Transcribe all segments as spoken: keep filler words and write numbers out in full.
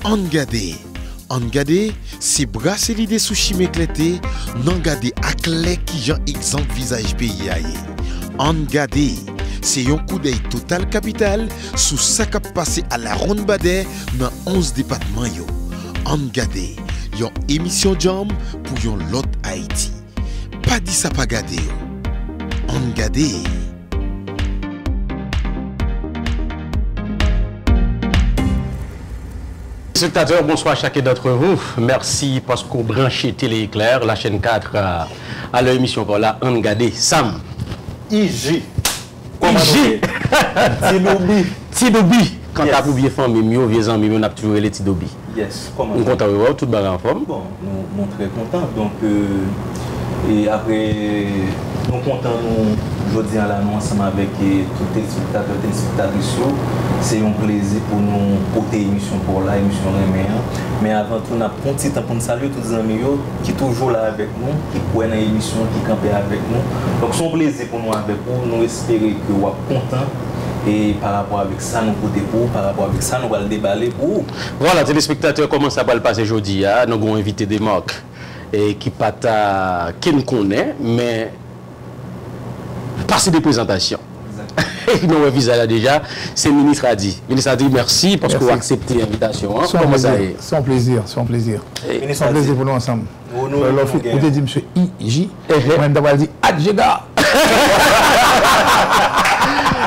Ann gade, ann gade, se brase lide sou chimen klète, n ann gade aklè kijan egzanp vizaj peyi a ye. Ann gade, se yon koudèy total kapital sou sa k ap pase alawonnbadè nan onz depatman yo. Ann gade, yon emisyon djanm pou yon lòt Ayiti. Pa di sa pa gade yo. Ann gade. Téléspectateurs, bonsoir chacun d'entre vous. Merci paske w branche Télé Éclair, la chaîne quatre, euh, à l'émission pa w la, Ann Gade. Sam. Iji. Kòman nou Iji. Ye? Ti Doubi. Ti Doubi. Kanta Yes. pou vye fanmi m yo, vye zanmi m yo, n ap toujou rele Ti Doubi. Yes, kòman M kontan wè w, tout bagay anfòm. Bon, nou, nou trè kontan. Donk, euh, e apre, nou kontan nou, jodi a la, nou ansanm avèk, e, tout telespektatè, telespektris yo. Se yon plezi pou nou pote emisyon pa w la, emisyon Renmen an. Men avan tou, n ap pran ti tan pou n salye tout zanmi yo ki toujou la avèk nou, ki kwè nan emisyon, ki kanpe avèk nou. Donk, se yon plezi pou nou avèk ou. Nou espere ke w ap kontan e pa rapò avèk sa nou pote pou ou, pa rapò avèk sa nou pral debale pou ou. Vwala, telespektatè, kòman sa pral pase jodi a? Nou gen yon envite de marque, e ki pa ta ke n konnen, men pase de prezantasyon. Egzakteman. Nou wè vizaj la deja, se Minis Radi. Minis Radi, mèsi paske w Mèsi. aksepte envitasyon an. Se yon Kòman sa plezi, ye? se yon plezi, se yon plezi. E Minis Se yon Radi. plezi pou nou ansanm. Ou, nou, Lè w nou fin, gen ou te di misye I J, Ehe. mwen menm ta pral di Adjega.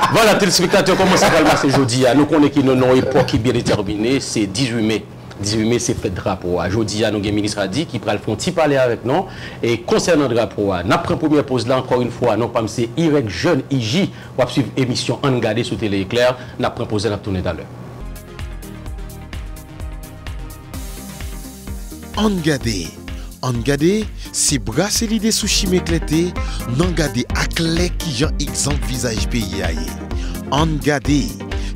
Vwala, telespektatè, kòman sa pral pase jodi a? Nou konnen ke nou nan yon epòk ki byen detèmine, se dizuit me. Dizuit me, se fèt drapo a. Jodi a, nou gen Minis Radi ki pral fè yon ti pale avèk nou. E konsènan drapo a, n ap pran premyè poz la, ankò yon fwa, non pa m se Irèk Jèn I J. W ap swiv emisyon Ann Gade sou Télé Éclair. N ap pran poz la, n ap tounen talè. Ann gade, ann gade, se brase lide sou chimen klète, n ann gade aklè kijan egzanp vizaj peyi a ye. Ann gade,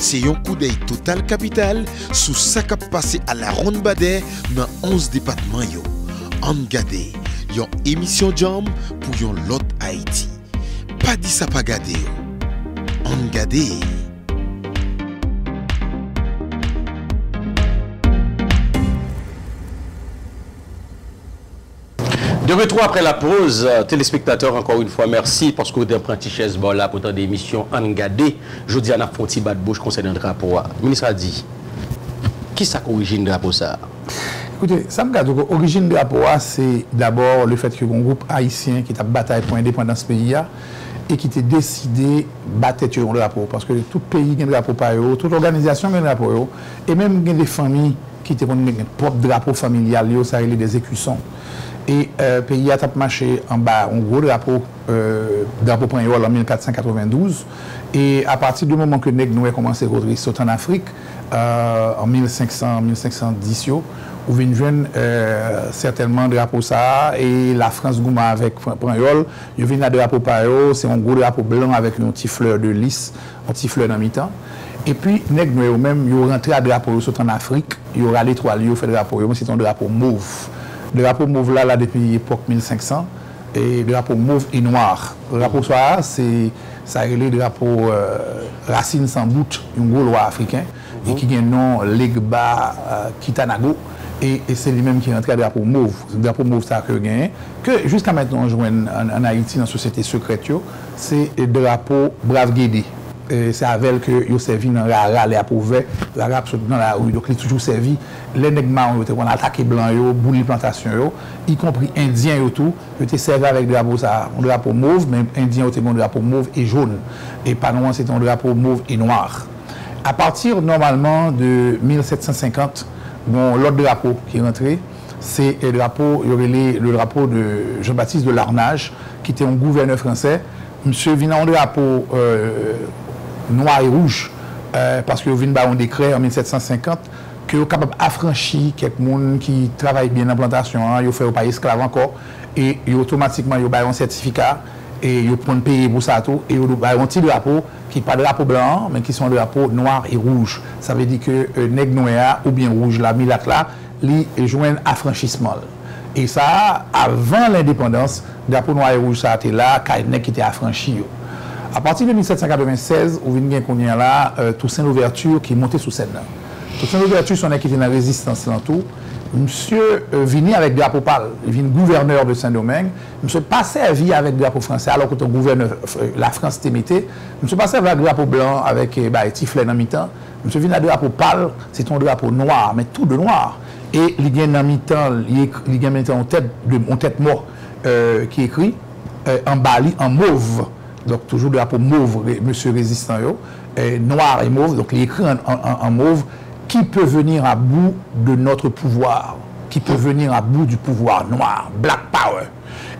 se yon koudèy total kapital sou sa k ap pase alawonnbadè nan onz depatman yo. Ann gade, yon emisyon djanm pou yon lòt Ayiti. Pa di sa pa gade yo. Ann gade. De retour après la pause, euh, telespektatè, ankò yon fwa, mèsi paske w te pran ti chèz ba w la pou tande emisyon Ann Gade. Jodi a, n ap fè yon ti bat bouch konsènan drapo a. Minis Radi, kisa k orijin drapo sa a? Koute, sa m ka di w, orijin drapo a, se dabò lefètke gen yon gwoup ayisyen ki t ap batay pou endepandans peyi a e ki te deside ba tèt yo yon drapo. Paske tout peyi gen drapo pa yo, tout òganizasyon gen drapo yo, e menm gen de fanmi ki te konn gen pwòp drapo familyal yo, sa rele des écussons. E, euh, peyi a t ap mache anba yon gwo drapo, euh, drapo panyòl an mil kat san katrevendouz. E apati de moman ke nèg nwè kòmanse rantre sot ann Afrik, euh, an mil senk san, mil senk san dis yo, ou vin jwenn, euh, sètènman drapo sa a, e Lafrans goumen avèk panyòl, yo vin ak drapo pa yo, se yon gwo drapo blan avèk yon ti flè de lis, yon ti flè nan mitan. Epi, nèg nwè yo menm, yo rantre ak drapo yo sot ann Afrik, yo rale etwal yo, fè drapo yo, men se te yon drapo mov. Drapo mov la, la depi epòk mil senk san, e drapo mov e nwa. Drapo sa a, se, sa rele drapo, euh, Rasin San Bout, yon gwo lwa afriken, e ki gen non Legba, euh, Kitanago, e, e se li menm ki rantre ak drapo mov. Drapo mov sa a ke yo genyen, ke jiska mentnan w jwenn ann, ann Ayiti, nan sosyete sekrèt yo, se drapo Brav Gede. E se avè l ke yo sèvi nan rara lè y ap ouvè, rara ap sot nan lari. Donk, li toujou sèvi lè nèg mawon yo te konn atake blan yo, boule plantasyon yo, ikonpri endyen yo tou, yo te sèvi avèk drapo sa a, yon drapo mov, men endyen yo te gen yon drapo mov e jòn. E pa nou an, se te yon drapo mov e nwa. Apati, nòmalman, de mil sèt san senkant, gen yon lòt drapo ki rantre, se, eh, drapo, yo rele le drapo de Jean-Baptiste de Larnage, ki te yon gouvènè fransè. Misye vin ak yon drapo, eh, nwa e wouj, eh, paske yo vin ba yon dekrè an mil sèt san senkant ke yo kapab afranchi kèk moun ki travay byen nan plantasyon an, yo fè yo pa esklav ankò, e yo otomatikman yo ba yo yon sètifika, e yo konn peye pou sa tou, e yo ba yo yon ti drapo ki pa drapo blan an, men ki se yon drapo nwa e wouj. Sa vle di ke, eh, nèg nwè a oubyen wouj la, milat la, li jwenn afranchisman l. E sa a, avan lendepandans, drapo nwa e wouj sa a te la kay nèg ki te afranchi yo. Apati de mil sèt san katrevennsèz, ou vin gen kounye a la, eh, Toussaint Louverture ki monte sou sèn nan. Toussaint Louverture se yon nèg ki te nan rezistans lan tou. Misye, euh, vini avèk drapo pa l. Li vin gouvènè de Sendomeng. Misye pa sèvi avèk drapo fransè, alò ke te yon gouvènè, euh, Lafrans te mete. Misye pa sèvi ak drapo blan avèk, euh, bay ti flè nan mitan. Misye vin ak drapo pa l, se te yon drapo nwa, men tou de nwa. E li gen nan mitan, li, ekri- li gen nan mitan yon tèt, de, yon tèt mò, euh, ki ekri, euh, anba li, an mov. Donk, toujou drapo mov, re- mesye rezistan yo, euh, noir et mauve. Donk, li ekri an, an, an, an mov, qui peut venir à bout de notre pouvoir, qui peut venir à bout du pouvoir noir, Black Power.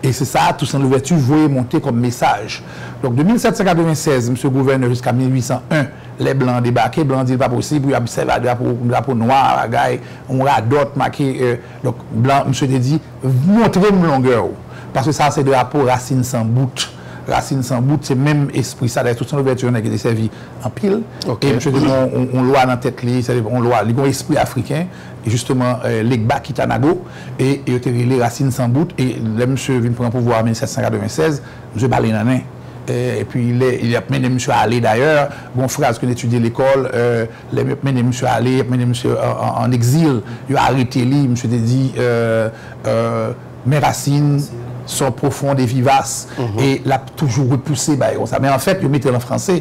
E se sa Toussaint Louverture voye monte kòm mesaj. Donk, de mil sèt san katreven sèz, misye gouvènè jiska mil uit san en, lè blan an debake, blan an di l pa posib pou y ap sèvi ak drapo, drapo nwa, bagay, yon radòt make, euh, donk, blan, misye te di, montre m longè w. Paske sa se drapo rasin san bout. Rasin san bout, se menm espri sa. Dayè, Toussaint Louverture, yon nèg ki te sèvi anpil. E misye te gen yon, yon lwa nan tèt li, se yon lwa, li gen yon espri afriken, e jisteman, euh, Legba Kitanago, e yo te rele rasin san bout, e lè misye vin pran pouvwa an mil sèt san katreven sèz, misye pa ale nan nen. E, epi lè, y ap mennen misye ale dayè, gon fraz ke n etidye lekòl, euh, lè y ap mennen misye ale, y ap mennen misye an, an, an egzil, yo arete li, misye te di, euh, euh, mes racines sont profondes et vivaces, e l ap toujou repouse bagay konsa. Men anfèt, yo mete l an franse,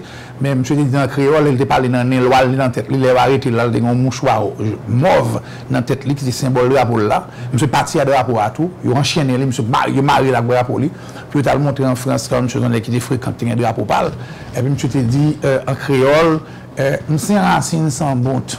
men misye te di an kreyòl, e l te pale nan nen lwa l, li nan tèt li, lè yo arete l la, l te gen yon mouchwa mòv nan tèt li, ki te senbòl drapo l la. Misye pati a drapo a tou, yo anchennen li, misye ma- yo mare l ak drapo li, pou yo t al montre an Frans, kòm misye se yon nèg ki te frekan, ki te gen drapo pa l. Epi misye te di, euh, an kreyòl, euh, m se rasin san bout.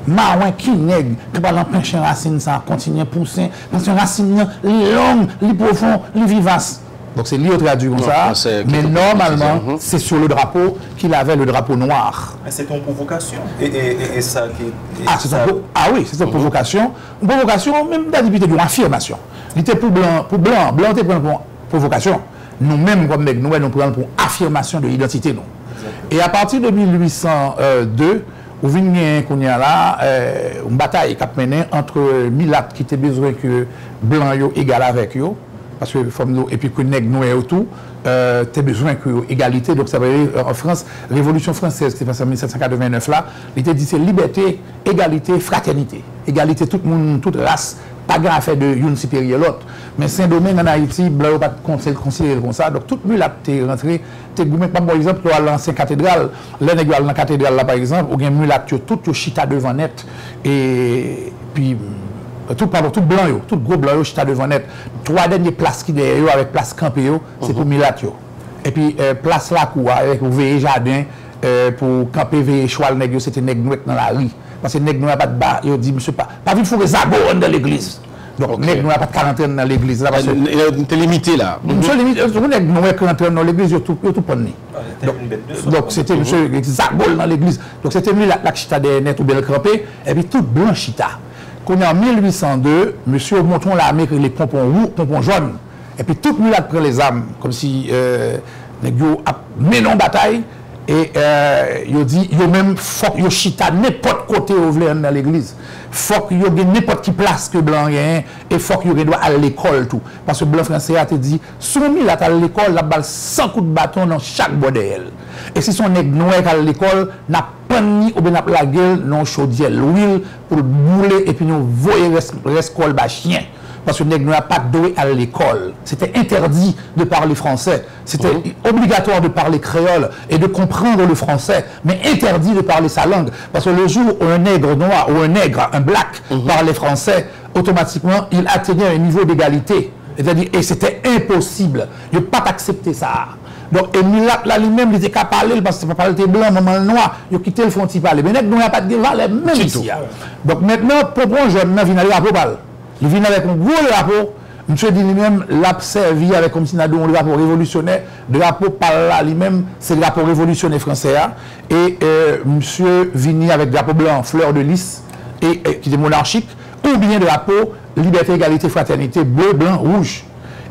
Mawen ki nèg ki pral anpeche rasin sa kontinye pousen, paske rasin nan li long, li pwofon, li vivas. Donk se li yo tradui konsa, men nòmalman, se sur le drapeau qu'il avait le drapeau noir. Men se te yon pwovokasyon. E, e, e, e sa ki... e Ah, se sa- yon pwo- ah wi, se yon pwovokasyon. Yon pwovokasyon, menm ta di pito yon afimasyon. Li te pou blan, pou blan, blan te pran l pou yon pwovokasyon. Nou menm, kòm nèg nwè, nou pran l pou yon afimasyon de idantite nou. E apati de mil uit san de, ou vin gen kounye a la, euh, yon batay k ap mennen ant milat ki te bezwen ke blan yo egal avèk yo, paske fò m di w, epi ke nèg nwè yo tou, euh, te bezwen ke yo egalite. Donk, sa vle di, euh, an Frans, revolisyon fransèz ki te pase an mil sèt san katreven nèf la, li te di se libète, egalite, fratènite. Egalite tout moun, tout ras, pa gen afè de youn siperyè lòt. Men Sendomeng, ann Ayiti, blan yo pa t konse- konsidere l konsa. Donk, tout milat te rantre, te goumen. M ap ba w egzanp, lè w al nan ansyen katedral, lè nèg yo al nan katedral la, pa egzanp, ou gen milat yo, tout yo chita devan nèt. Epi, tout, padon, tout blan yo, tout gwo blan yo chita devan nèt. Twa dènye plas ki dèyè yo, avèk plas kanpe yo, se pou milat yo. Epi, euh, plas lakou a, avèk ou veye jaden, euh, pou kanpe veye chwal nèg yo, se te nèg nwè k nan lari. Paske nèg nwè a pa t ba, yo di, "Misye pa, pa vin foure zago anndan legliz." Donk, nèg nwè a pa t ka rantre anndan legliz la, paske... N- n- Te limite la. Misye limite, yon nèg nwè k rantre anndan legliz, yo tou, yo tou pann li. Donk, donk, se te misye, zago l nan legliz. Donk, se te milat la k chita dèyè nèt oubyen l kanpe, epi tout blan chita. Kounye a, an mil uit san de, misye monte yon lame ki rele Ponpon Wou, Ponpon Jòn. Epi tout milat pran lezam, kòmsi, euh, nèg yo ap mennen yon batay, e, euh, yo di, yo menm, fòk yo chita nenpòt kote yo vle anndan legliz. Fòk yo gen nenpòt ki plas ke blan an genyen, e fòk yo gen dwa al lekòl tou. Paske blan franse a te di, si yon milat al lekòl, l ap ba l san kout baton nan chak bò dèyè l. E si se yon nèg nwè k al lekòl, n ap pann li oubyen n ap lage l nan yon chodyè lwil pou l boule epi nou voye rès, rès kò l ba chen. Paske nèg nwè a pa t dwe al lekòl. C'était interdit de parler français. C'était obligatoire de parler créole et de comprendre le français, mais interdit de parler sa langue. Parce que le jour où un nègre noir ou un nègre, un black, parlait français, automatiquement, il atteignait un niveau d'égalité. C'est-à-dire, et c'était impossible. Yo pa t aksepte sa. Donk, e milat la li menm, li te ka pale l, paske papa l te blan, manman l nwa, yo kite l fè yon ti pale. Men nèg nwè a pa t gen valè menm isi a. Donk, mentnan, Ponpon Jòn nan vin ak drapo pa l. Li vin avèk yon gwo drapo. Misye di li menm, l ap sèvi avèk kòmsi n a di yon drapo revolisyonè. Drapo pa l la, li menm, se drapo revolisyonè fransè a. E, euh, misye vini avèk drapo blan, fleur de lys, e, e ki te monarchik, oubyen drapo liberté, égalité, fraternité, bleu, blanc, rouge.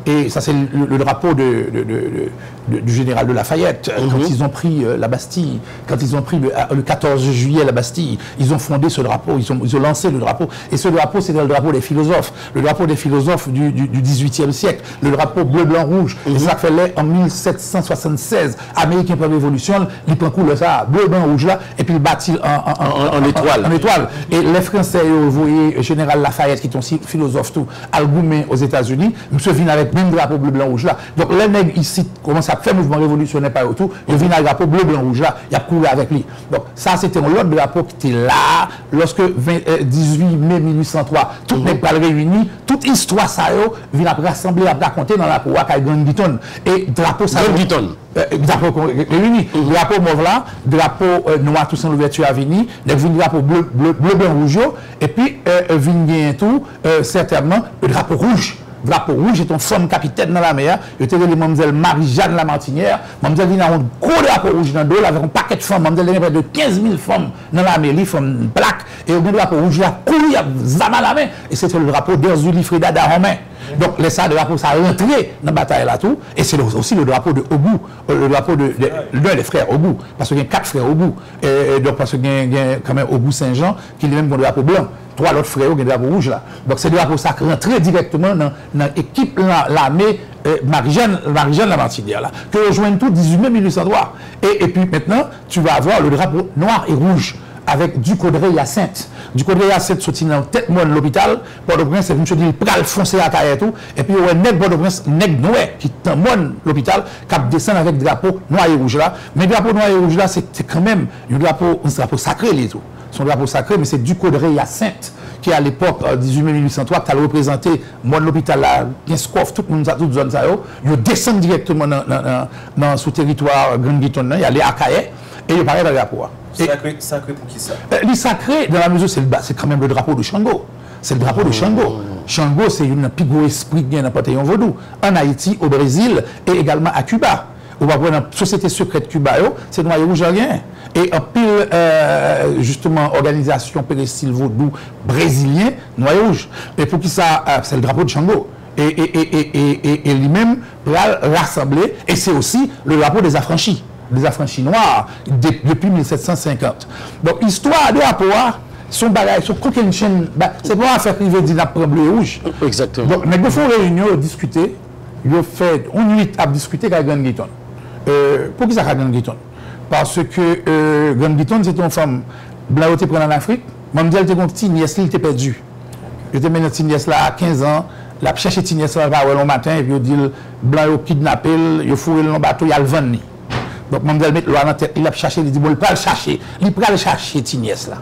E sa se le, le drapeau de, de, de, de, de- du général de Lafayette, euh, quand ils ont pris euh, la Bastille, quand ils ont pris le, euh, le quatorze juillet la Bastille, ils ont fondé ce drapeau, ils ont, ils ont lancé le drapeau. Et ce drapeau, c'était le drapeau des philosophes, le drapeau des philosophes du, du, du dix-huitième siècle, le drapeau bleu, blanc, rouge. E sa k fè lè, an mil sèt san swasannsèz, Ameriken pran revolisyon, li pran koulè sa, bleu, blanc, rouge la, epi li bati l an, an, an, En- en étoile. an etwal. E lè Fransè yo voye Jeneral Lafayette, ki te yon si- filozòf tou, al goumen Ozetazini, misye vin avèk menm drapo bleu, blanc, rouge la. Donk, lè nèg isit kòmanse ap fè mouvman revolisyonè pa yo tou, yo vin ak drapo bleu, blanc, rouge la, y ap kouri avèk li. Donk, sa se te yon lòt drapo ki te la, lòske ven, euh, dizuit me mil uit san twa, tout nèg pral reyini, tout istwa sa yo vin ap rasanble, ap rakonte nan lakou a kay Grann Giton. E drapo sa yo Grann Giton. Euh, drapo kon- reyini. Drapo mòv la, drapo euh, nwa Toussaint Louverture a vini, nèg vin drapo bleu, bleu, bleu, blanc, rouge yo, epi euh, vin genyen tou, euh, sètènman, drapo wouj. Drapo wouj, se te yon fanm kapitèn nan lame a, yo te rele manmzèl Marie-Jeanne Lamartinière. Manmzèl vin ak yon gwo drapo wouj nan do l avèk yon pakèt fanm. Manmzèl te gen près de quinze mille fanm nan lame li, fanm blak. E yo gen drapo wouj la, kouri ak zam alamen. E se te le drapo d'Erzulie Freda Dahomey. Donk, lè sa, drapo sa rantre nan batay la tou. E se le- osi le drapo de Ogou, euh, le drapo de, de, de, de frè Ogou. Paske gen kat frè Ogou. E, e donk, paske gen, gen kanmenm Ogou Senjan, ki li menm gen drapo blan. Twa lòt frè yo gen drapo wouj la. Donk, se drapo sa k rantre dirèkteman nan, nan ekip la, lame euh, Marie-Jeanne, Marie-Jeanne Lamartinière la, ke yo jwenn tou dizuit me mil uit san twa. E, epi mentnan, tu vas avoir le drapeau noir et rouge avec Duc Audrey Hyacinthe. Duc Audrey Hyacinthe soti nan tèt mòn lopital Pòtoprens, epi misye di l pral fonse Akayè tou, epi yo wè nèg Pòtoprens, nèg nwè ki t nan mòn lopital, k ap desann avèk drapo nwa e wouj la. Men drapo nwa e wouj la, se, se kanmenm yon drapo, yon drapo sakre li tou. Se yon drapo sakre, men se Duc Audrey Hyacinthe, ki alepòk, euh, dizuit me mil uit san twa, ki t al reprezante mòn lopital la, Kenskòf, tout moun sa, tout zòn sa yo, yo desann dirèkteman nan, nan, nan, nan sou teritwa Grann Giton nan, y ale Akayè, e yo parèt ak drapo a. E- Sakre, sakre pou kisa? Euh, li sakre dans la mesure c'est le, c'est quand même le drapeau de Shango. C'est le drapeau de Shango. Shango, se youn nan pi gwo espri ki gen nan panteyon vodou. An Ayiti, o Brezil, e egalman a Kiba. Ou pa wè nan sosyete sekrèt Kiba yo, se nwa e wouj la genyen. E anpil, euh, jisteman, òganizasyon perestil vodou brezilyen, nwa e wouj. E poukisa, euh, se le drapeau de Shango. E, e, e, e, e, e, e li menm pral rasanble, e se osi le drapeau des affranchis, des affranchis noirs, de, depi mil sèt san senkant. Donk, istwa drapo a, se yon bagay, se yon kokennchenn, ba- se pa yon afè k rive di n ap pran ble e wouj. Exactement. Donk, nèg yo fè yon reyinyon, yo diskite, yo fè yon nwit ap diskite kay Grann Giton. Euh, poukisa kay Grann Giton? Paske euh, Grann Giton, se te yon fanm blan yo te pran l ann Afrik, manmzèl te gen yon ti nyès li, li te pèdi. Yo te mennen ti nyès la a kenz an, l ap chèche ti nyès la, l pa wè l yon maten, epi yo di l, blan yo kidnape l, yo foure l nan bato, y al vann li. Donk, manmzèl met lwa nan tèt li, l ap chache, li di, bon, li pral chache, li pral chache ti nyès la.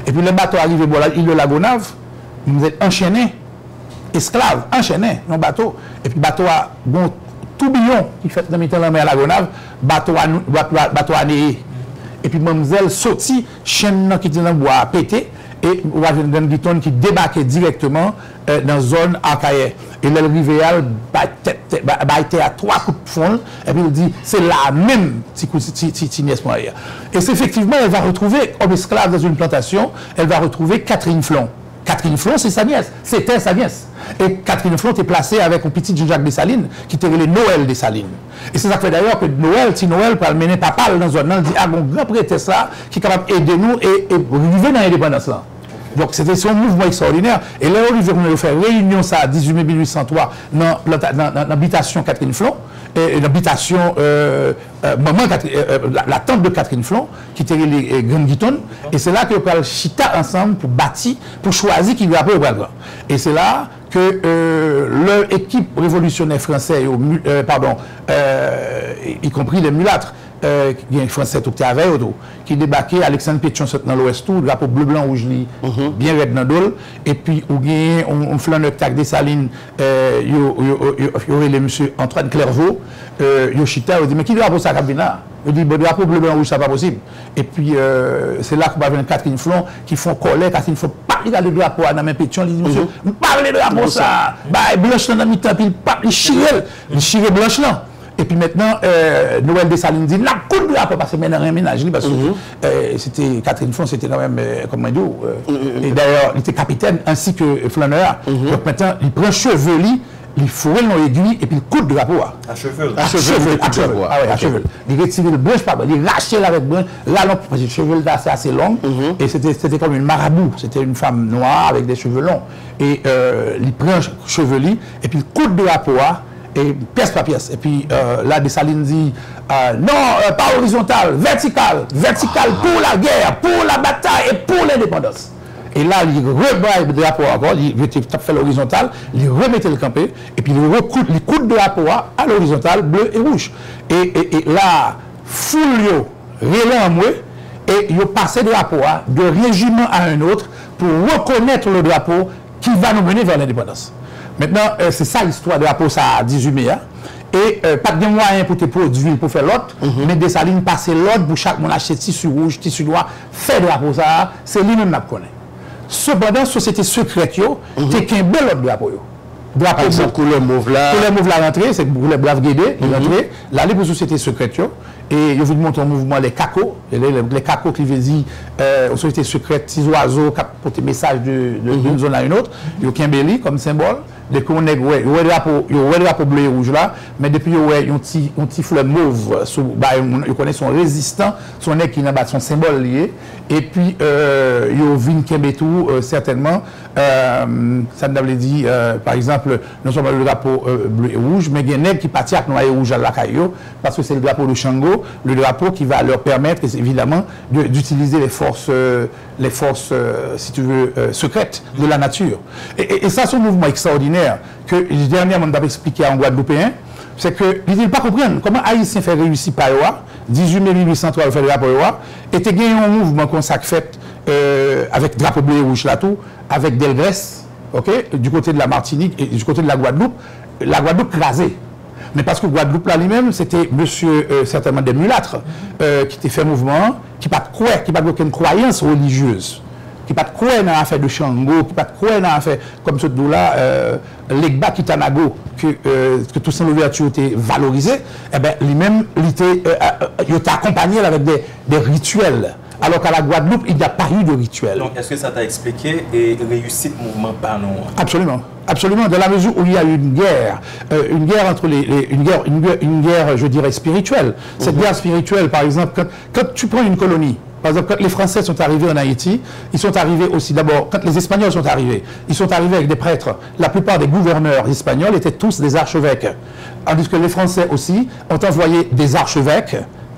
Epi lè bato a rive bò la, il de Lagonav, manmzèl anchennen, esklav, anchennen, nan bato. Epi bato a, gon toubiyon ki fèt nan mitan lanmè a Lagonav, bato a, bato a, bato a neye. Epi manmzèl soti, chenn nan ki te nan bwa a pete, e w a jwenn Grann Giton ki debake dirèkteman euh, nan zòn Akayè. E lè l rive a, l bay tèt, tèt- bay, bay tè a twa kout fwon l, epi l di, se la a menm ti, kou- ti, ti, ti nyès mwen ye a. Et c'est effectivement, elle va retrouver, comme esclave dans une plantation, elle va retrouver Catherine Flon. Catherine Flon, c'est sa nièce, c'était sa nièce. E Catherine Flon te plase avèk yon pitit Jean-Jacques Dessalines, ki te rele Noël Dessalines. E se sa k fè dayè ke Noël, ti Noël, pral mennen papa l nan zòn nan, l di, a, gon gran prètès la, ki kapab ede nou e, e rive nan endepandans lan. Donk, se te se yon mouvman ekstraòdinè. E lè yo rive kounye a, yo fè reyinyon sa a, dizuit me mil uit san twa, nan, planta- nan, nan, nan bitasyon Catherine Flon, e, e nan bitasyon euh, euh, manman Catherine, euh, euh, la, la tante de Catherine Flon, ki te rele euh, Grann Giton. E se la ke yo pral chita ansanm pou bati, pou chwazi ki drapo yo pral pran. E se la ke euh, lè ekip revolisyonè fransè yo, mu- euh, padon, euh, y compris les mulâtres, euh, gen fransè tou ki te avè yo tou, ki debake, Alexandre Pétion sot nan lwès tou, drapo ble blan wouj li byen rèd nan do l, epi ou genyen yon, yon flannè ki t ak Desalin, euh, yo, yo, yo, yo rele misye Antoine Clerveau, euh, yo chita, yo di, men ki drapo sa k ap vin la? Yo di, bon, drapo ble blan wouj sa pa posib. Epi euh, se la ke w pral jwenn Catherine Flon ki fè yon kòlè, Catherine Flon pa vle gade drapo a nan men Pétion, li di, mesye, m pa vle drapo sa a, bay blanch lan nan mitan, epi l pa, li chire l, li chire blanch lan. Epi mentnan, euh, Noël Dessalines di, n ap koud drapo, paske men nan renmen mennaj li, paske euh, se te Catherine Flon, se te kanmenm, euh, kòman di w, euh, e dayè, li te kapitèn, ansi ke flannè a. Donk mentnan, li pran cheve li, Li foure l nan egi epi l koud drapo a. A cheve l. A cheve l, a cheve l. A wè, a cheve l. Li retire l branch pa branch, li rache l avèk branch. La, non, paske cheve l ta se ase long, e se te, se te kòm yon marabou. Se te yon fanm nwa avèk de cheve long. E euh, li pran cheve li, epi l koud drapo a, e pyès pa pyès. Epi euh, la, Desalin di, euh, non, euh, pa orizontal, vètikal, vètikal pou lagè, pou labatay e pou lendepandans. E la, li rebay drapo a ankò, li, li te t ap fè l orizontal, li remete l kanpe, epi li rekoud, li koud drapo a a lorizontal, ble e wouj. E, e, e la, foul yo rele anmwe, e yo pase drapo a de régiment à un autre pour reconnaître le drapeau qui va nous mener vers l'indépendance. Mentnan, euh, se sa istwa drapo sa a, dizuit me a. E euh, pa t gen mwayen pou te pwodui l pou fè lòt, men Desalin pase lòd pou chak moun achte tisi wouj, tisi nwa, fè drapo sa a, se li menm n ap konnen. Sepandan, sosyete sekrèt yo te kenbe lòt drapo yo. Drapo koulè mov la. Koulè mov la rantre, se koulè Brav Gede, li rantre. L ale pou sosyete sekrèt yo. E yo vin monte yon mouvman lè kako. Lè, lè, lè kako ki vle di euh, yon sosyete sekrèt, ti zwazo k ap pote mesaj de, de, d'une zone à une autre. Yo kenbe li kòm senbòl. Depi yon nèg wè, yo wè drapo, yo wè drapo ble e wouj la, men depi yo wè yon ti, yon ti flè mov sou bagay moun, yo konnen se yon rezistan, se yon nèg ki nan bat, se yon senbòl li ye. Epi euh, yo vin kenbe tou euh, sètènman, euh, sa n ta vle di, euh, pa egzanp, non sèlman le drapo euh, ble e wouj, men gen nèg ki pati ak nwa e wouj al lakay yo, paske se le drapeau de Shango, le drapeau qui va leur permettre évidemment de, d'utiliser les forces euh, les forces, euh, si tu veux, euh, secrètes de la nature. E, e, e sa, se yon mouvman ekstraòdinè ke dènyèman m t ap eksplike a yon Gwadloupeyen, se ke li di l pa konprann kòman Ayisyen fè reyisi pa yo a, dizuit me mil uit san twa yo fè drapo yo a, e te gen yon mouvman konsa k fèt euh, avèk drapo ble e wouj la tou, avèk Delgrès, ok, du côté de la Martinique et du côté de la Guadeloupe, la Gwadloup kraze. Men paske Gwadloup la li menm, se te mesye euh, sètènman de milat euh, ki te fè mouvman an, ki pa t kwè, ki pa t gen okenn kwayans relijyez, ki pa t kwè nan afè de Chango, ki pa t kwè nan afè, kòm sot di w la, euh, Legba Kitanago, ke, euh, ke Toussaint Louverture te valorize, enben, li menm, li te, euh, euh, yo te akonpanye l avèk de, de rityèl. Alors qu'à la Guadeloupe, il n'y a pas eu de rituel. Donc, est-ce que ça t'a expliqué et réussite mouvement Panon? Absolument. Absolument, dans la mesure où il y a eu une guerre, euh, une guerre entre les, les- une guerre, une guerre, une guerre, je dirais, spirituelle. Cette guerre spirituelle, par exemple, quand, quand tu prends une colonie, par exemple, quand les Français sont arrivés en Haïti, ils sont arrivés aussi d'abord, quand les Espagnols sont arrivés, ils sont arrivés avec des prêtres. La plupart des gouverneurs espagnols étaient tous des archevêques. Tandis que les Français aussi ont envoyé des archevêques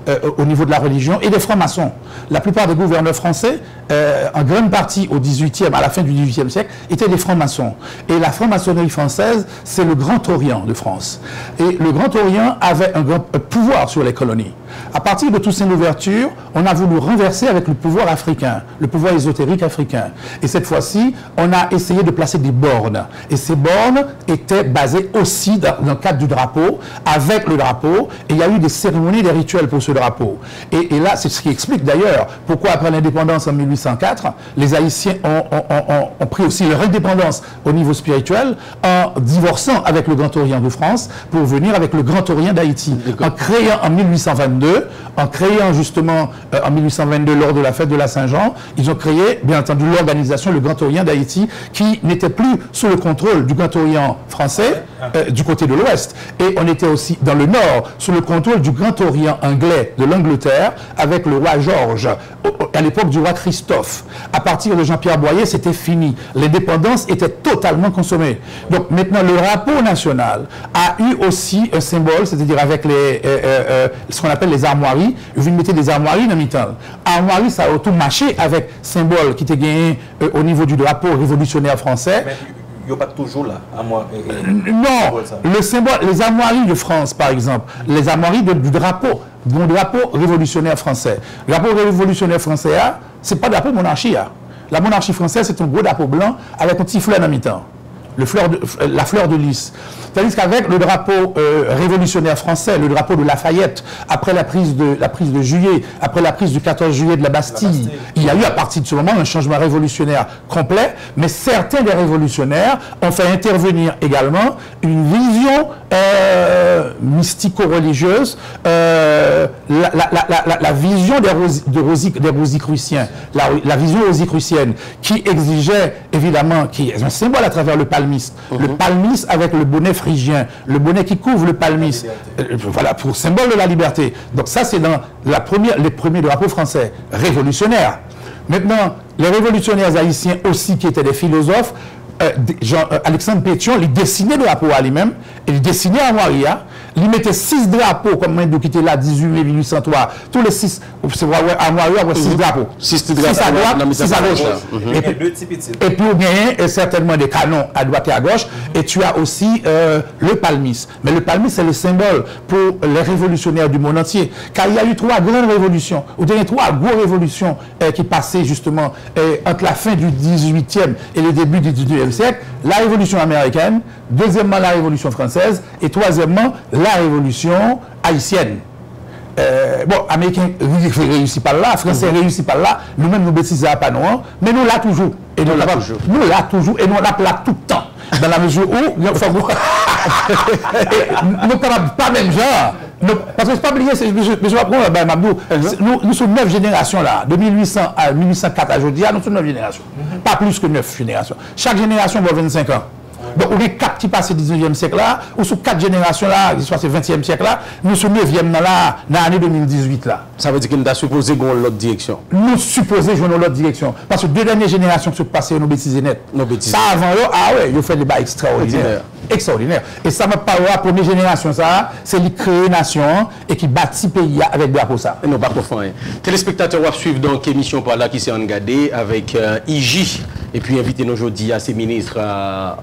euh, au niveau de la religion et des francs-maçons. La plupart des gouverneurs français, euh, en grande partie au dix-huitième, à la fin du dix-huitième siècle, étaient des francs-maçons. Et la franc-maçonnerie française, c'est le Grand Orient de France. Et le Grand Orient avait un grand euh, pouvoir sur les colonies. À partir de Toussaint Louverture, on a voulu renverser avec le pouvoir africain, le pouvoir ésotérique africain. Et cette fois-ci, on a essayé de placer des bornes. Et ces bornes étaient basées aussi dans, dans le cadre du drapeau, avec le drapeau, et il y a eu des cérémonies, des rituels pour ce drapeau. Et, et là, c'est ce qui explique d'ailleurs pourquoi après l'indépendance en mille huit cent quatre, les Haïtiens ont, ont, ont, ont, ont pris aussi leur indépendance au niveau spirituel en divorçant avec le Grand Orient de France pour venir avec le Grand Orient d'Haïti, en créant en mille huit cent vingt-deux, en créant justement euh, en mille huit cent vingt-deux lors de la fête de la Saint-Jean, ils ont créé, bien entendu, l'organisation le Grand Orient d'Haïti, qui n'était plus sous le contrôle du Grand Orient français euh, du côté de l'Ouest, et on était aussi dans le Nord sous le contrôle du Grand Orient anglais de l'Angleterre avec le roi George, à l'époque du roi Christophe. À partir de Jean-Pierre Boyer, c'était fini. L'indépendance était totalement consommée. Donc maintenant, le drapeau national a eu aussi un symbole, c'est-à-dire avec les, euh, euh, euh, ce qu'on appelle les armoiries. Yo vin mete de armwari nan mitan l. Armwari sa yo tou mache avèk senbòl ki te genyen euh, au niveau du drapeau révolutionnaire français. Yo pa t toujou la, amwa. Non, le symbole, les armoiries de France, par exemple, les armoiries de, du drapeau, bon drapeau révolutionnaire français. Drapeau révolutionnaire français a, se pa drapo monarchi a. La monarchie française, c'est un gros drapeau blanc avec un petit fleur dans mitan. Le fleur de, la fleur de lys. Tandis qu'avec le drapeau euh, révolutionnaire français, le drapeau de Lafayette, après la prise de, la prise de juillet, après la prise du quatorze juillet de la Bastille, il y a eu à partir de ce moment un changement révolutionnaire complet, mais certains des révolutionnaires ont fait intervenir également une vision euh, mystico-religieuse, euh, la, la, la, la, la, la vision des Rosi-, de Rosi-, des Rosicruciens, la, la vision rosicrucienne, qui exigeait évidemment, qui est un symbole à travers le palmiste, le palmiste avec le bonnet phrygien, le bonnet qui couvre le palmiste, euh, voilà, pour symbole de la liberté. Donc ça, c'est dans la première, les premiers drapeaux français révolutionnaires. Maintenant, les révolutionnaires haïtiens aussi, qui étaient des philosophes, euh, de- Jean, euh, Alexandre Pétion, li desine drapo a li menm, e li desine amwari a, li mete sis drapo, kòm mwen di w, ki te la dizuit me mil uit san twa, tou le sis, se w a wè amwari a, w a wè sis drapo. Sis ti drapo sis a dwat, sis a goch. Epi, epi ou genyen, euh, certainement des canons à droite et à gauche, et tu as aussi, euh, le palmiste. Mais le palmiste, c'est le symbole pour les révolutionnaires du monde entier. Car il y a eu trois grandes révolutions, ou te gen twa gwo revolisyon, euh, ki pase justement, euh, entre la fin du dix-huitième et le début du dix-neuvième siècle. La Révolution américaine, deuxièmement la Révolution française, et troisièmement la Révolution haïtienne. Euh, bon, Ameriken re- re- reyisi pa l la, Fransè reyisi pa l la, nou menm nou betize a pa nou an, men nou la toujou. E nou la toujou. Nou la toujou, e nou ap la tout tan. Dans la mesure où, fòk nou kapab pa menm jan. Nou, paske pa bliye, se, mesye, mesye, w ap konprann bagay m ap di w. Se- Nou, nou sou nèf jenerasyon la. De mil uit san a mil uit san kat a jodi a, nou sou nèf jenerasyon. Pa plis ke nèf jenerasyon. Chak jenerasyon ba w vennsenk an. Donk, ou gen kat ki pase diznevyèm syèk la, ou sou kat jenerasyon la, ki pase ventyèm syèk la, nou sou nevyèm nan la, nan ane de mil dizuit la. Sa vle di ke nou ta sipoze gen yon lòt direksyon. Nou sipoze jwenn yon lòt direksyon. Paske de dènye jenerasyon ki sot pase yo, nou betize nèt. Nou betize. Sa avan yo, a wi, yo fè de bagay ekstraòdinè. Ekstraòdinè. Ekstraòdinè. E sa m ap pale w a, premye jenerasyon sa a, se li kreye nasyon an e ki bati peyi a avèk drapo sa. E nou pa ko fè anyen. Telespektatè, w ap swiv donk emisyon pa la ki se Ann Gade avèk, euh, Iji. Epi envite nou jodi a se minis, euh,